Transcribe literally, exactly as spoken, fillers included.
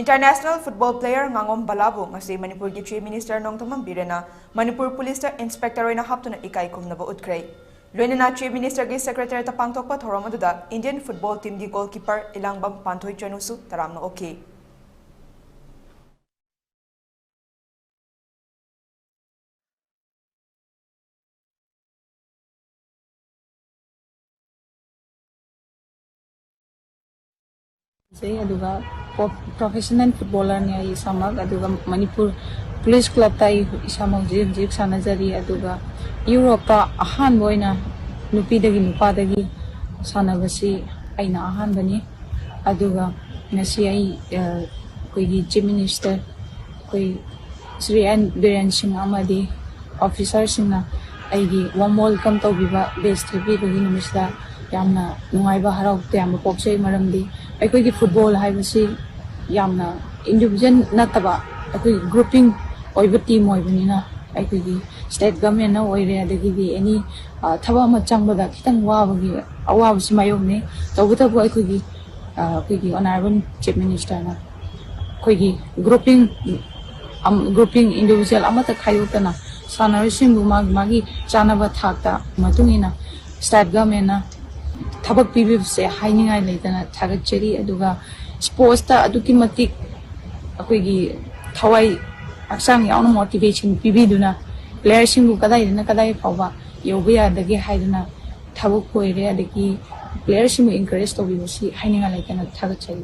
International football player ꯉꯥꯉꯣꯝ ꯕꯂꯥꯕꯨ ꯉꯁꯤ ꯃꯅꯤꯄꯨꯔꯒꯤ Chief Minister Nongthombam ꯕꯤꯔꯦꯟꯅ Manipur ꯄꯨꯂꯤꯁꯇ Inspector ꯑꯣꯏꯅ ꯍꯥꯞꯇꯨꯅ ꯏꯀꯥꯏ ꯈꯨꯝꯅꯕ ꯎꯠꯈ꯭ꯔꯦ꯫ ꯂꯣꯏꯅꯅ Chief Ministerꯒꯤ Secretariatꯇ ꯄꯥꯡꯊꯣꯛꯄ ꯊꯧꯔꯝ ꯑꯗꯨꯗ Indian football teamꯒꯤ goalkeeper ꯏꯂꯥꯡꯕꯝ ꯄꯥꯟꯊꯣꯏ ꯆꯅꯨꯁꯨ ꯇꯔꯥꯝꯅ ꯑꯣꯛꯈꯤ꯫ ꯖꯩ꯫ ꯑꯗꯨꯒ ꯄ꯭ꯔꯣ-, professional footballerꯅꯤ ꯑꯩ ꯏꯁꯥꯃꯛ꯫ ꯑꯗꯨꯒ ꯃꯅꯤꯄꯨꯔ ꯄꯨꯂꯤꯁ ꯀ꯭ꯂꯕꯇ ꯑꯩ ꯏꯁꯥꯃꯛ ꯍꯧꯖꯤꯛ ꯍꯧꯖꯤꯛ ꯁꯥꯟꯅꯖꯔꯤ꯫ ꯑꯗꯨꯒ ꯌꯨꯔꯣꯞꯇ ꯑꯍꯥꯟꯕ ꯑꯣꯏꯅ ꯅꯨꯄꯤꯗꯒꯤ ꯅꯨꯄꯥꯗꯒꯤ ꯁꯥꯟꯅꯕꯁꯤ ꯑꯩꯅ ꯑꯍꯥꯟꯕꯅꯤ꯫ ꯑꯗꯨꯒ ꯉꯁꯤ ꯑꯩ, ꯑ, ꯑꯩꯈꯣꯏꯒꯤ Chief Minister ꯑꯩꯈꯣꯏ ꯁ꯭ꯔꯤ ꯑꯦꯟ ꯕꯤꯔꯦꯟ ꯁꯤꯡ ꯑꯃꯗꯤ officerꯁꯤꯡꯅ ꯑꯩꯒꯤ warm welcome ꯇꯧꯕꯤꯕ, badge ꯊꯦꯠꯄꯤꯕꯒꯤ ꯅꯨꯃꯤꯠꯁꯤꯗ ꯌꯥꯝꯅ ꯅꯨꯡꯉꯥꯏꯕ, ꯍꯔꯥꯎ ꯇꯌꯥꯝꯕ ꯄꯣꯛꯆꯩ꯫ ꯃꯔꯝꯗꯤ ꯑꯩꯈꯣꯏꯒꯤ football ꯍꯥꯏꯕꯁꯤ ꯌꯥꯝꯅ individual ꯅꯠꯇꯕ, ꯑꯩꯈꯣꯏꯒꯤ grouping ꯑꯣꯏꯕ team ꯑꯣꯏꯕꯅꯤꯅ, ꯑꯩꯈꯣꯏꯒꯤ state governmentꯅ ꯑꯣꯏꯔꯦ, ꯑꯗꯒꯤꯗꯤ any, ꯑ, ꯊꯕꯛ ꯑꯃ ꯆꯪꯕꯗ ꯈꯤꯇꯪ ꯋꯥꯕꯒꯤ, ꯑꯋꯥꯕꯁꯤ ꯃꯥꯌꯣꯛꯅꯩ꯫ ꯇꯧꯕꯇꯕꯨ ꯑꯩꯈꯣꯏꯒꯤ, ꯑ, ꯑꯩꯈꯣꯏꯒꯤ Honourable Chief Ministerꯅ ꯑꯩꯈꯣꯏꯒꯤ grouping, ꯑꯝ, grouping individual ꯑꯃꯠꯇ ꯈꯥꯏꯗꯣꯛꯇꯅ ꯁꯥꯟꯅꯔꯣꯏꯁꯤꯡꯕꯨ ꯃꯥꯒꯤ, ꯃꯥꯒꯤ ꯆꯥꯅꯕ ꯊꯥꯛꯇ ꯃꯇꯨꯡ ꯏꯟꯅ state governmentꯅ ꯊꯕꯛ ꯄꯤꯕꯤꯕꯁꯦ ꯍꯥꯏꯅꯤꯡꯉꯥꯏ ꯂꯩꯇꯅ ꯊꯥꯒꯠꯆꯔꯤ꯫ ꯑꯗꯨꯒ sportsꯇ ꯑꯗꯨꯛꯀꯤ ꯃꯇꯤꯛ ꯑꯩꯈꯣꯏꯒꯤ ꯊꯋꯥꯏ ꯍꯛꯆꯥꯡ ꯌꯥꯎꯅ motivation ꯄꯤꯕꯤꯗꯨꯅ playerꯁꯤꯡꯕꯨ ꯀꯗꯥꯏꯗꯅ ꯀꯗꯥꯏ ꯐꯥꯎꯕ ꯌꯧꯕ ꯌꯥꯗꯒꯦ ꯍꯥꯏꯗꯨꯅ ꯊꯕꯛ ꯑꯣꯏꯔꯦ, ꯑꯗꯒꯤ playerꯁꯤꯡꯕꯨ encourage ꯇꯧꯕꯤꯕꯁꯤ ꯍꯥꯏꯅꯤꯡꯉꯥꯏ ꯂꯩꯇꯅ ꯊꯥꯒꯠꯆꯔꯤ꯫